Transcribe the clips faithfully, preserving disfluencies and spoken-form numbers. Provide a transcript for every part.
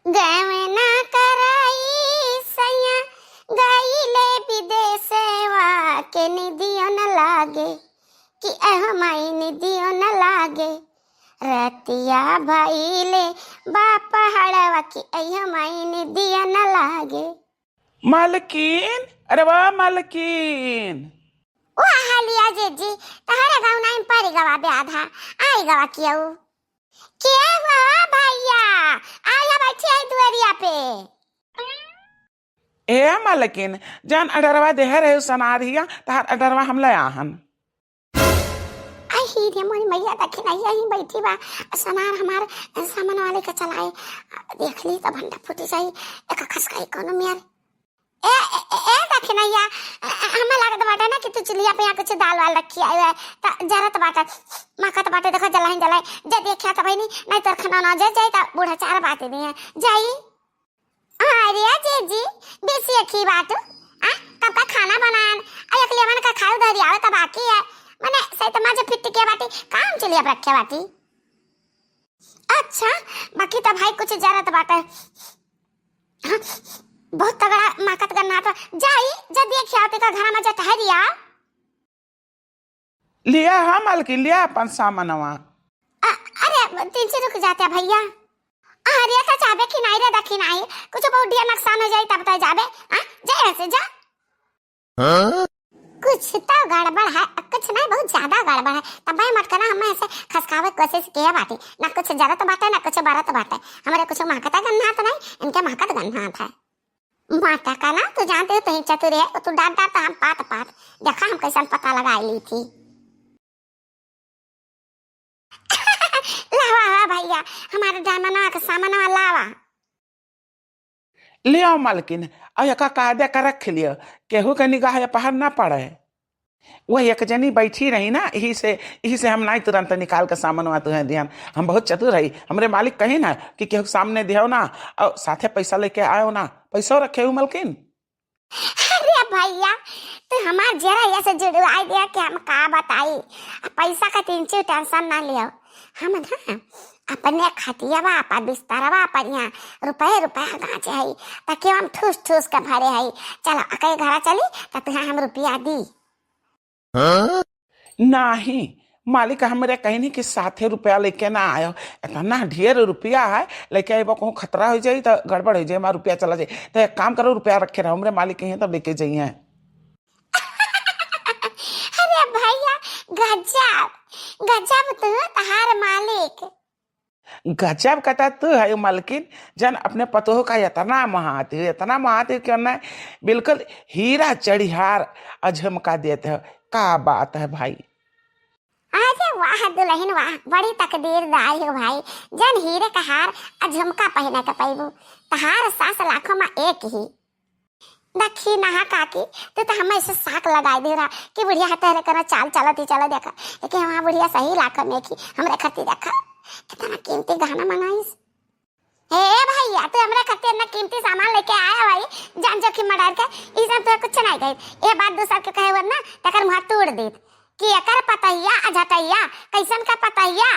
गवना कराई सैया गईले विदेशवा के निदियो न लागे, कि अहो माई निदियो न लागे। रतिया भइले बाप हड़वा कि अहो माई निदियो न लागे। मलकिन, अरे वाह मलकिन। वाह लिया जीजी, तहरे गवना में पड़ी गवा ब्याधा, आई गवा केहू। के हो भैया, आया बैठी आई दुआरिया पे। ए मलकिन, जौन अडरवा देहे रहे सनारिया, तहार अडरवा हम ले आहन। आई रे मोरी मैया, देखी ना, यहीं बैठी बा, सनार हमार सामान वाले के चलाए। देख ली तो भंडा फूटी जाई, एक खसकाई कोनो मेर। ए, ए, ए, ए, दखिनैया, ए, ए, हमें लागत बाटे ना कि तू चुलिया पे यहाँ कुछ दाल वाल रखी आए है, त जरत बाटे, महकत बाटे, देखो जलाइन जलाइन, जे देखिया त बहिनी, नहीं तोर खाना ना जे जाई त बूढ़ा चार बात नहीं है, जाई। अरे जीजी, बेसी अखी बाटू, आ, कब का खाना बनान, आ, एक लेमन का खाए उधर आवे का बाकी है, मने सही तो मजे फिट के बाटी, काम चुलिया पे रखे बाटी। अच्छा, बाकी त भाई कुछ जरत बाटे। हाँ, बहुत तगड़ा माकत गन्ना था। जाई, जब ये खियाते का घर में जा टहरिया। लिया हाँ मलकिन, लिया अपन सामानवा। अ-, अरे, तीन से रुक जाते भैया। अरे, तो जाबे कि नहीं रे, देखी नहीं। कुछ बहुत ढेर नुकसान हो जाई तब तो जाबे। हाँ, जा यहाँ से जा। हाँ? कुछ तो गड़बड़ है, कुछ नहीं, बहुत ज्यादा गड़बड़ है। तब भाई मटकना हम ऐसे खसकावे कोशिश किए बाटी, ना कुछ जरत बाटे, ना कुछ बरत बाटे। हमरे कुछ महकता गन्हात नहीं, इनके महकत गन्हात है। माता का ना, तू जानते हो, तू ही चतुर है, तू डांट डांट तो हम पात पात। देखा हम कैसन पता लगा ली थी। लावा, लावा भैया, हमारे डायमंडवा के सामानवा लावा। ले आओ मालकिन, और एका कायदे का रख लियो, केहू के निगाह ये पहाड़ ना पड़े। वह एक जनी बैठी रही ना, यही से, यही से हम नाई तुरंत निकाल के सामानवा तुहें दिहन। हम बहुत चतुर हई, हमरे मालिक कही ना कि केहू के सामने दियो ना, और साथे पैसा लेके आयो ना, पैसो रखे हो मालकिन। अरे भैया, तू हमार जरा ऐसे जुड़वाई दिया कि हम का बताई। आ पैसा का तीन चीज टेंशन ना लियो। हम ना अपने खटियावा पर बिस्तरवा पर यहाँ रुपये रुपया गाँचे हई, ताकि हम ठूस ठूस के भरे हई। चलो अकई घरा चली, त तुहाँ हम रुपया दी। हाँ? नाही, मालिक हमरे कहनी कि साथे रुपया लेके ना आयो, इतना ढेर रुपया है, लेके आइबो कहूँ खतरा हो जाई तो गड़बड़ हो जाई, हमारा रुपया चला जाई। तो एक काम करो, रुपया रखे रहो, हमरे मालिक के हैं तब लेके जाइए। अरे भैया, गजब, गजब तू तहार मालिक। गजब कता तू है मलकिन, जन अपने पतोह का इतना महात हो, इतना महात हो कि उन्हें बिल्कुल हीरा चढ़ियार अझमका देते हो। का बात है भाई? अरे वाह दुल्हन वाह, बड़ी तकदीरदार हो भाई, जन हीरे का हार अझुमका पहने के पैबू। तहार सास लाखों में एक ही। देखी नहा काकी, तू तो हमें ऐसे साक लगाई दे रहा कि बुढ़िया है तहरे कना चाल चलत ही चलो देखा, लेकिन हमार बुढ़िया सही लाख में की हमरे खातिर देखा कितना कीमती गहना मंगाइस। हे भैया, तू हमरे खातिर इतना कीमती सामान लेके आया भाई, जान जोखिम में डाल के, ई सब तो कुछ नहीं कही। ये बात दूसर के कहे वरना तकर मुँह तोड़ देत कि एकर पतैया आ झटैया, कैसन का पतैया,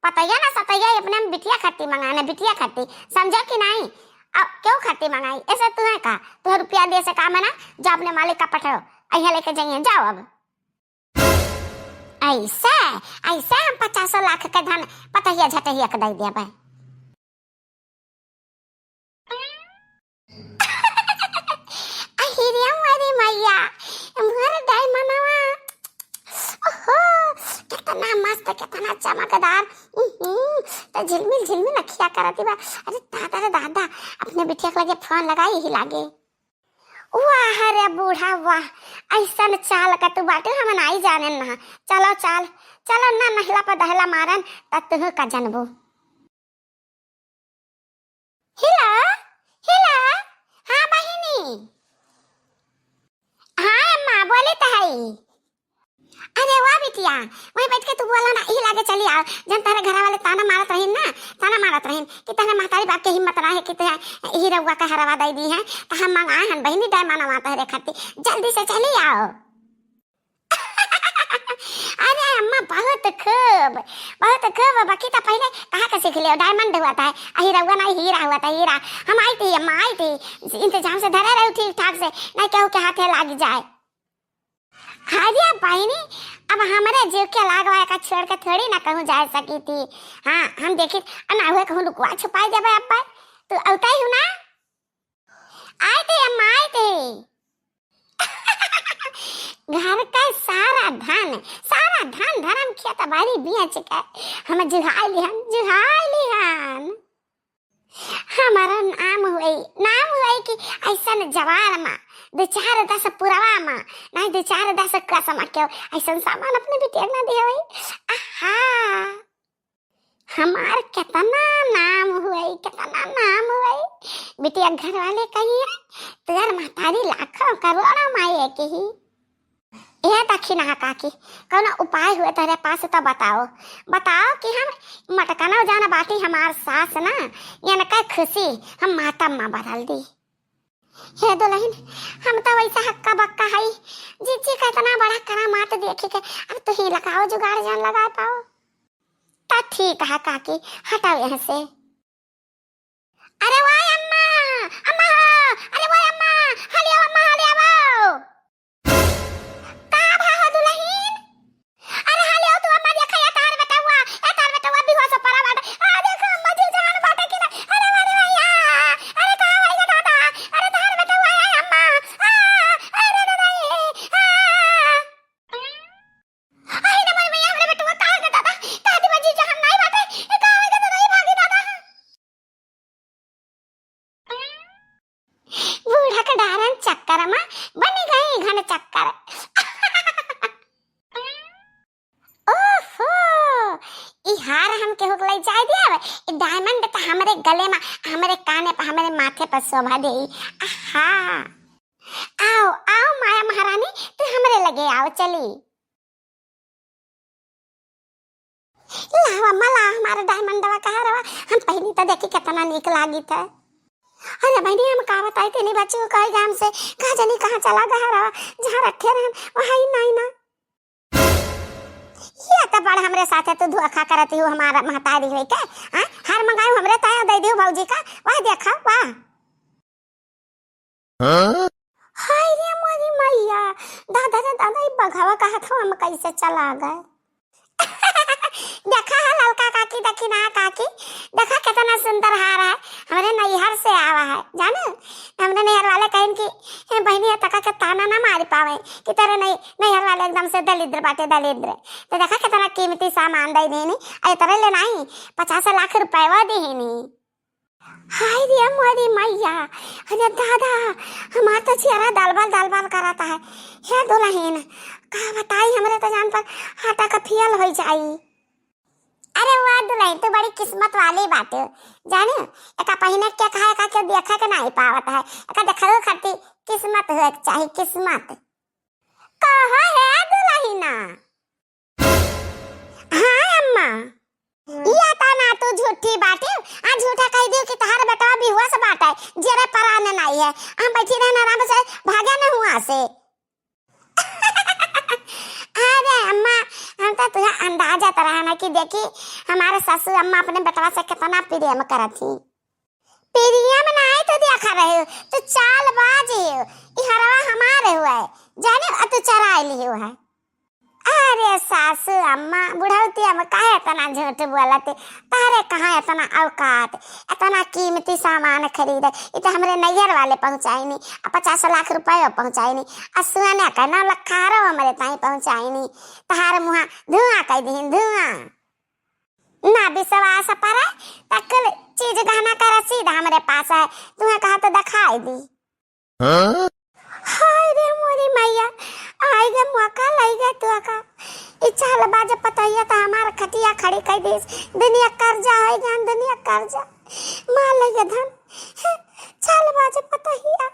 पतैया ना सतैया, ये अपने हम बिटिया खातिर मंगाने, बिटिया खातिर, समझो कि नहीं? अब क्यों खातिर मंगाई? ऐसे तुम्हें का, तुम्हें रुपया दे से काम है ना, जो अपने मालिक का पठाओ, अहिया लेके जाइए, जाओ अब। ऐसे, ऐसे हम पचासों लाख के धन पतैया झटैया के दे दिया भाई। अहिरे मोरी मैया, मोर डायमंडवा। ओहो, कितना मस्त, कितना चमकदार। उहुं, तो झिलमिल झिलमिल अखिया करती बा। अरे दादा रे दादा, अपने बिटिया के लगे फोन लगाई ही लागे। वाह रे बूढ़ा वाह, ऐसन चाल का तू बाटू हम नाई जाने ना। चलो चाल, चलो ना नहला पर दहला मारन, तब तुहू का जनबू। हेलो, हेलो, हाँ बहिनी। हाँ अम्मा, बोली त हई। अरे वाह बिटिया, वहीं बैठ के तू बोला ना, यही लागे चली आओ। जन तहरे घर वाले ताना मारत रहीन ना, ताना मारत रहीन कि तहरे महतारी बाप के हिम्मत ना है कि तहरे ही रउआ का हरवा दे दी है, तो हम मंगाए हन बहिनी डायमंडवा तहरे खातिर, जल्दी से चली आओ। अरे अम्मा, बहुत खूब, बहुत खूब। बाकी तो पहले कहाँ के सीख लियो? डायमंड हुआ था, अही रउआ ना, हीरा हुआ था, हीरा। हम आई थी अम्मा, आई थी, इंतजाम से धरे रही ठीक ठाक से, नहीं केहू के हाथे लाग जाए। अरे बहिनी, अब हमरे जीव के लागवा का छोड़ के थोड़ी ना कहूँ जा सकी थी। हाँ, हम देखी, अना हुए कहूँ लुकवा छुपाई देबे अब्बा। तू औतई हूँ ना? आए थे अम्मा, आए थे। घर का सारा धन, सारा धन धर्म खेत बाड़ी बेच के हम जुहाई लिहन, जुहाई लिहन। हमारा नाम हुई, नाम हुई कि ऐसन जवार मा, दो चार दस पुरवा मा, नहीं दो चार दस कसम क्यों, ऐसन सामान अपने बिटिया ना दिया हुई। आहा, हमार कितना नाम हुई, कितना नाम हुई। बिटिया घर वाले कहिए, तोर महतारी लाखों करोड़ों माई की ही। ए दखिनहा काकी, कौनो उपाय हुए तोरे पास तो बताओ, बताओ कि हम मटकनौ जान बाटी हमार सास ना, इनका खुशी हम मातम मा बदल दी। हे दुलहिन, हम तो वैसा हक्का बक्का हई, जीजी का इतना बड़ा करामात देखी के अब तू ही लगाओ जुगाड़ जान लगा पाओ। तो ठीक है काकी, हटाओ यहाँ से। अरे वाह अम्मा, अम्मा हो, अरे वाह अम्मा, हलिया अम्मा, हलिया वो। का भा हो दुलहिन? अरे हलिया तू अम्मा देखा, या तार बेटवा, या तार बेटवा बेहोश पड़ा बाटे। आ देखो अम्मा जी जान बाटे कि ना? अरे, अरे भैया, अरे का भैया दादा, अरे तार बेटवा, या अम्मा, आ, अरे दादा, आ। अरे ना मोरी मैया, हमरे बेटवा का हो गया दादा? दादी बाजी जहान नहीं बाटे, ए का हो गया दादा, ये भागी दादा। बूढ़ा के डारन चक्कर मा बनी गई घन चक्कर। ओहो, ई हार हम केहू के लई जाए दिया, ई डायमंड त हमरे गले मा, हमरे काने पर, हमरे माथे पर शोभा देई। आहा। आओ, आओ माया महारानी, तू हमरे लगे आओ, चली। लावा मला हमारा डायमंडवा का हारवा, हम पहनी तो देखी कितना नीक लागित है। अरे बहनी, हम का बताई, तेनी बच्ची को कही गाम से, कहा जानी कहाँ चला गया हरवा, जहाँ रखे रहन वहाँ ही नहीं ना। ये तो बड़ हमरे साथे तू धोखा करती हो, हमारा महतारी हुई के, हाँ? हार मंगायो हमरे ताया दे दियो भौजी का, वाह देखा, वाह। हाँ? हाय रे मोरी मैया, दादा रे दादा, ई बघवा का हथवा में कैसे चला गए? देखा है ललका काकी, देखी ना काकी, देखा कितना सुंदर हार है, हमरे नैहर से आवा है, जाने? हमरे नैहर वाले कहन कि, "ए बहिनी, ये तका के ताना ना मार पावे कि तेरे नै-, नैहर वाले एकदम से दलिद्र बाटे, दलिद्र।" तो देखा कितना कीमती सामान दे देनी, अरे तेरे ले नहीं, पचास लाख रुपए वो दीनी। हाय रे मोरी मैया, अरे दादा, हमार तो जियरा दलबल दलबल करत है। हे दुलहिन, का बताई, हमरे तो जान पर हाटा का फियल हो जाई। अरे वाह दुलहिन, तू बड़ी किस्मत वाली बाटे, जाने? एका पहिने के कहा, एका के देखे के नहीं पावत है, एका देखलो खातिर किस्मत हुए के चाही, किस्मत। कहो हे दुलहिना। हाँ अम्मा। या ता ना तू झूठी बाटे, आ झूठा कह दियो कि तहार बेटवा बेहोश बाटे, जेरे परान नाई है। हम बैठी रहन आराम से, भागे न हुआ से। अरे अम्मा, हम तो तुझे अंदाजा तो रहा ना कि देखी हमारे सासू अम्मा अपने बेटवा से कितना प्रेम करत ही। प्रेम नाई तो देखा रहे हो, तू चालबाज हो। ई हरवा हमारे हुआ है, जाने, आ तू चराए लिए हुआ है। अरे सासू अम्मा, बुढ़ौती अम्मा, काहे इतना झूठ बोलत? तारे कहाँ इतना औकात, इतना कीमती सामान खरीदे? ई तो हमरे नैहर वाले पहुँचाइनी, आ पचास लाख रुपयो पहुँचाइनी, आ सोने का नौ लखारो हमरे ताई पहुँचाइनी। तहार मुँहा धुआं कह दीन, धुआं। ना विश्वास परे, त कुल चीज गहना का रसीद हमरे पास है, तुम्हें कहा तो दिखाई दी। हाँ? हाय रे मोरी मैया, आई गे मौका, लई गे तू का। ई चालबाज पतोहिया त हमार खटिया खड़ी कई दिस। दुनिया कर्जा है जान, दुनिया कर्जा। मार लई गे धन। चालबाज पतोहिया।